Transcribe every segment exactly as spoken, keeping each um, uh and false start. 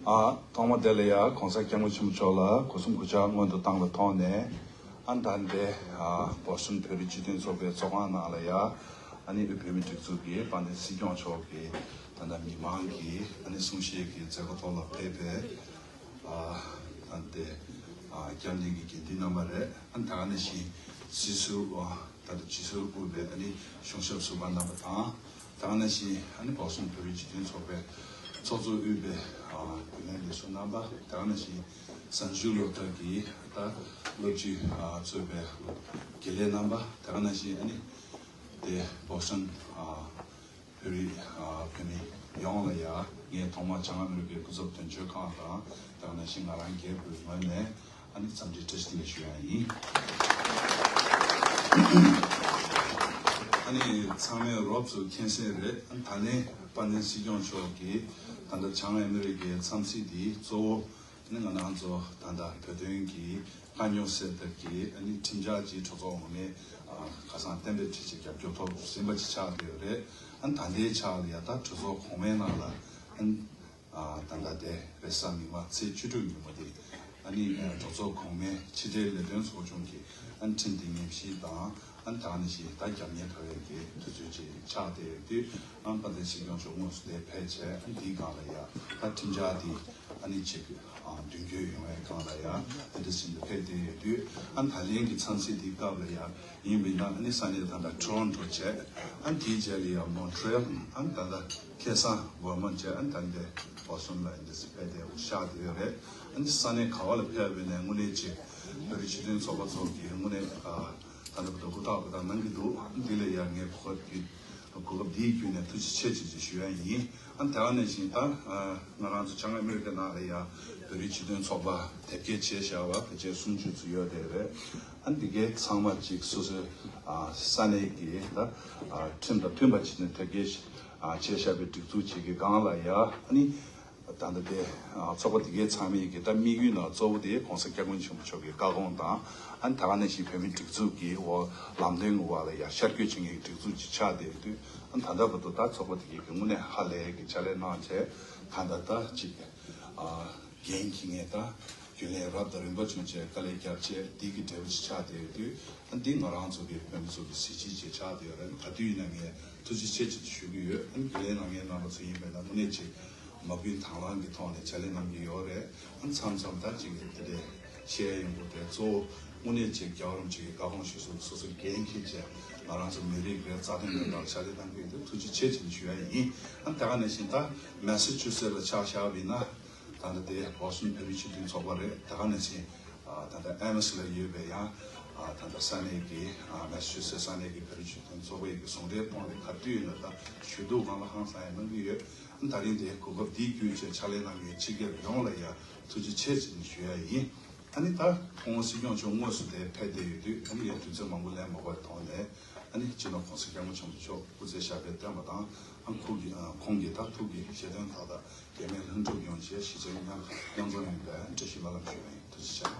ཨ། ཐོག་མ་དེ་ལ་ཡ་གོང་ས་སྐྱབས་མགོན་ཆེན་པོ་མཆོག་ལ་སྒོ་གསུམ་གུས་ཕྱག་སྔོན་དུ་བཏང་བའི་ཐོག་ནས། ཨ། ད་ལྟའི་ཨ་བོ་སི་ཊོན་བོད་རིགས་སྤྱི་མཐུན་ཚོགས་པའི་ཚོགས་ཁང་ནང་ལ་ཡ། ཨ་ནི་དབུས་བོད་མིའི་སྒྲིག་འཛུགས་ཀྱི་དཔལ་ལྡན་སྲིད་སྐྱོང་མཆོག་གིས་ད་ལྟ་མི་མང་གི་ཨ་ནི་གསུང་བཤད་ཀྱི་མཛད་སྒོ་ཐོག་ལ་ཕེབས་པའི། ཨ། ད་ལྟའི་ཨ་བསྐྱར་ལྡན་གྱི་དགེ་འདུན་རྣམ་པ་རེད། ཨ་ནི་ད་ག་ནང་བཞིན་སྲིད་ཟུར། ཨ། ད་ལྟ་སྤྱི་ཟུར་དབུས་པའི་ཨ་ནི་གཞུང་ཞབས་ཟུར་པ་རྣམ་པ་དང་། ད་ག་ནང་བཞིན་ཨ་ནི་བོ་སི་ཊོན་བོད་རིགས་སྤྱི་མཐུན་ཚོགས་པའི་ཚོགས་གཙོ་དབུས་པའི་ཨ་རྒྱུན་ལས་ལས་ཟུར་རྣམ་པ། ད་ག་ནང་བཞིན་གཟའ་མཇུག་སློབ་གྲྭ་གི་ད་སློབ་སྤྱི་ཨ་གཙོས་པའི་དགེ་ལས་རྣམ་པ། ད་ག་ནང་བཞིན་ཨ་ནི་དེ་བོ་སི་ཊོན་ཨ་བོད་རིགས་ཨ་བོད་མི་ཡོངས་ལ་ཡ། ངས་ཐོག་མར་བྱང་ཨ་མི་རི་ཀའི་སྐུ་ཚབ་དོན་གཅོད་ཁང་དང་། ད་ག་ནང་བཞིན་ང་རང་སྒེར་གྱི་ངོས་ནས་ཨ་ནི་འཚམས་འདྲི་བཀྲ་ཤིས་བདེ་ལེགས་ཞུ་ཡ་ཡིན། ཨ་ནི་ཚང་མས་རོབ་ཙམ་མཁྱེན་གསལ་རེད། ཨ་ནི་ད་ལན་དཔལ་ལྡན་སྲིད་སྐྱོང་མཆོག་གིས་ད་ལྟ་བྱང་ཨ་མི་རི་ཀའི་འཚམས་གཟིགས་འདི་གཙོ་བོ་ཨ་ནི་ང་རང་ཚོ་ད་ལྟ་བོད་དོན་གྱི་དཀའ་རྙོག་སེལ་ཐབས་ཀྱི་ཨ་ནི་ཁྲིམས་འཆར་ཅིག་གྲོས་ཚོགས་ངོ་མས་ཨ་ཁ་སང་གཏན་འབེབས་བྱས་ཅིག་རྒྱབ་སྐྱོར་ཐོབ་ཟིན་པ་ཅིག་ཆགས་བསྡད་ཡོད་རེད། ཨ་ནི་ད་ལྟའི་ཆ་ལ་ཡ་ད་གྲོས་ཚོགས་གོང་མའི་ནང་ལ་ཨ་ནི་ཨ་ད་ལྟ་དེ་རེས་གཟའ་མིག་དམར་ཚེས་བཅུ་དྲུག་ཉིན་མོ་དེ་ཨ་ནི་ཨ་གྲོས་ཚོགས་གོང་མའི་ཕྱི་དྲིལ་ལས་དོན་ཚོགས་ཆུང་གི་ཨ་ནི་ཁྲིམས་དེ་ཉན་ཞིབ་དང་། ཨ་ནི་ད་ག་ནང་བཞིན་ད་རྒྱབ་གཉེར་བྱ་བའི་གི་དུས་ཚོད་ཅིག་ཆགས་བསྡད་ཡོད་དུས། ཨ་ནི་དཔལ་ལྡན་སྲིད་སྐྱོང་མཆོག་དངོས་སུ་དེར་ཕེབས་བྱས། ཨ་ནི་འདིའི་སྒང་ལ་ཡ་ད་ཁྲིམས་འཆར་འདི་ཨ་ནི་ཅིག་ཨ་མདུན་སྐྱོད་ཡོང་བའི་སྒང་ལ་ཡ་དེ་འདྲ་ཟིན་དུ་ཕེབས་བསྡད་ཡོད་དུས། ཨ་ནི་ད་ལན་གྱི་འཚམས་གཟིགས་འདིའི་སྐབས་ལ་ཡ་ཡིན་པས་ན། ཨ་ནི་ས་གནས་ད་ལྟ་ཊོ་རོན་ཊོ་བྱས། ཨ་ནི་དེའི་རྗེས་ལ་ཡ་མོན་ཊི་རི་ཡལ། ཨ་ནི་ད་ལྟ་ཁ་སང་ཝར་མོན་ཊི་བྱས། ཨ་ནི་ད་ལྟ་བོ་སི་ཊོན་ལ་འདི་འདྲ་ཕེབས་བསྡད་ཡོད་ཤག་བསྡད་ཡོད་རེད། ཨ་ནི་ས་གནས་ག་བ་ལ་ཕེབས་པ་ཡིན་ནའི་དངོས་གནས་ཅིག་བོད་རིགས་སྤྱི་མཐུན་ཚོགས་པ་ཚོ་གིས་དངོས་གནས་ཨ་ད་ལྟ་བར་དུ་ཧུར་ཐག་ཧུར་ཐག་གནང་གི་འདུག། ཨ་ནི་འདི་ལ་ཡ་ངས་གོ་སྐབས་འདི་གོ་སྐབས་འདིའི་བརྒྱུད་ནས་ཐུགས་རྗེ་ཆེ་ཆེ་ཞུ་ཡ་ཡིན། ཨ་ནི་དེ་ག་ནང་བཞིན་ད་ཨ་ང་རང་ཚོ་བྱང་ཨ་མི་རི་ཀའི་ནང་ལ་ཡ་བོད་རིགས་སྤྱི་མཐུན་ཚོགས་པ་དེབ་སྐྱེལ་བྱས་བཞག་པ་ཕལ་ཆེར་སུམ་ཅུ་ཙམ་ཡོད་བསྡད་རེད། ཨ་ནི་འདི་གའི་ཚང་མ་གཅིག་སོ་སོའི་ཨ་ས་གནས་ཀྱི་ད་ཨ་ཁྲིམས་དང་མཐུན་པ་བྱས་ནས་དེབ་སྐྱེལ་ཨ་བྱས་བཞག་པའི་སྒྲིག་འཛུགས་ཅིག་གི་སྒང་ལ་ཡ། ཨ་ནི་ད་ལྟ་དེ་ཨ་ཚོགས་པ་དེ་གའི་ཚང་མའི་གི་ད་དམིགས་ཡུལ་ནང་གཙོ་བོ་དེ་གོང་ས་སྐྱབས་མགོན་ཆེན་པོ་མཆོག་གི་བཀའ་དགོངས་དང་། ཨ་ནི་ད་ག་ནང་བཞིན་བོད་མིའི་སྒྲིག་འཛུགས་ཀྱི་འོག་ལམ་སྟོན་གྱི་འོག་ལ་ཡ་ཤར་བསྐྱོད་བྱེད་མཁན་གྱི་སྒྲིག་འཛུགས་ཅིག་ཆགས་བསྡད་ཡོད་དུས། ཨ་ནི་ད་ལྟ་བར་དུ་ད་ཚོགས་པ་དེ་གའི་གི་དངོས་གནས་ཧ་ལས་ཀྱི་ཕྱག་ལས་གནང་བྱས། ད་ལྟ་ད་ཅིག་ཨ་འགན་འཁྱེར་མཁན་དང་རྒྱུན་ལས་རབ་དང་རིམ་པ་བྱུང་བྱས་དཀའ་ལས་བརྒྱབ་བྱས་འདི་གི་འབྲས་བུ་ཅིག་ཆགས་བསྡད་ཡོད་དུས། ཨ་འདི་ང་རང་ཚོ་གི་བོད་མི་ཚོ་གི་གཟི་བརྗིད་ཅིག་ཆགས་བསྡད་ཡོད་རེད། ག་དུས་ཡིན་ན་ངས་ཐུགས་རྗེ་ཆེ་ཆེ་ཞུ་གི་ཡོད། ཨ་རྒྱུན་ལས་ནང་ངའི་རྣམ་པ་ཚོ་ཡིན་པས་ན་དངོས་གནས་ཅིག་མ་བསྐུལ་དང་བླངས་ཀྱི་ཐོག་ནས་ཕྱག་ལས་གནང་གི་ཡོད་རེད། ཨ་མཚམས་མཚམས་ད་ཅིག་དེ་འདྲའི་བཤད་ཡོང་གི་རེད། གཙོ་བོ་དངོས་གནས་ཅིག་རྒྱལ་བ་རིན་པོ་ཆེ་གི་བཀའ་དགོངས་གཞིར་བཟུང་སོ་སོ་འགན་འཁྱེར་བྱས་ང་རང་ཚོ་མི་རིགས་རེད། རྩ་དོན་རེད། ལ་ཕྱག་ལས་གནང་གི་ཡོད་དུས་ཐུགས་རྗེ་ཆེ་ཆེ་ཞུ་ཡ་ཡིན། ཨ་ད་ག་ནང་བཞིན་ད་མེ་སི་ཆུ་སེ་ལ་ཆ་བཞག་པ་ཡིན་ན། ད་ལྟ་དེ་བོ་སི་ཊོན་བོད་རིགས་སྤྱི་མཐུན་ཚོགས་པ་རེད། ད་ག་ནང་བཞིན་ཨ་ད་ལྟ་ཨེ་མི་སི་ལ་ཡོད་པའི་ཡང་ཨ་ད་ལྟ་ས་གནས་ཀྱི་ཨ་མེ་སི་ཆུ་སེ་ས་གནས་ཀྱི་བོད་རིགས་སྤྱི་མཐུན་ཚོགས་པའི་གི་ཟུང་འབྲེལ་ཐོག་ནས་ག་དུས་ཡིན་ན་ད་ཞུ་གཏུག་སྒང་ལ་ཧང་སང་ཡང་གནང་གི་ཡོད། ཨ་ད་རིང་དེ་གོ་སྐབས་འདི་བརྒྱུད་བྱས་ཕྱག་ལས་གནང་མཁན་སྤྱི་སྒེར་ཡོངས་ལ་ཡང་ཐུགས་རྗེ་ཆེ་ཟེར་ནས་ཞུ་ཡ་ཡིན། ཨ་ནི་ད་སྐུ་ངོ་སྲིད་སྐྱོང་མཆོག་དངོས་སུ་དེ་ཕེབས་བསྡད་ཡོད་དུས། ཨ་ནི་ཡང་དུས་ཚོད་མང་པོ་ལེན་མ་དགོས་པའི་ཐོག་ནས། ཨ་ནི་སྤྱི་ནོར་༸གོང་ས་༸སྐྱབས་མགོན་ཆེན་པོ་མཆོག་སྐུ་ཚེ་ཞབས་པད་བརྟན་པ་དང་། ཨ་ཁོང་གི་ཨ་ཁོང་གི་ད་ཐུགས་ཀྱི་བཞེད་དོན་མཐའ་དག་གེགས་མེད་ལྷུན་གྲུབ་ཡོང་ཆེད་ཞི་བྱེད་མཉམ་མཉམ་འཛོམས་ཡོང་བའི་བཀྲ་ཤིས་སྨོན་ལམ་ཞུ་བ་ཡིན། ཐུགས་རྗེ་ཆེ།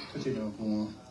ཐུགས་རྗེ་ཆེ། སྐུ་ངོ།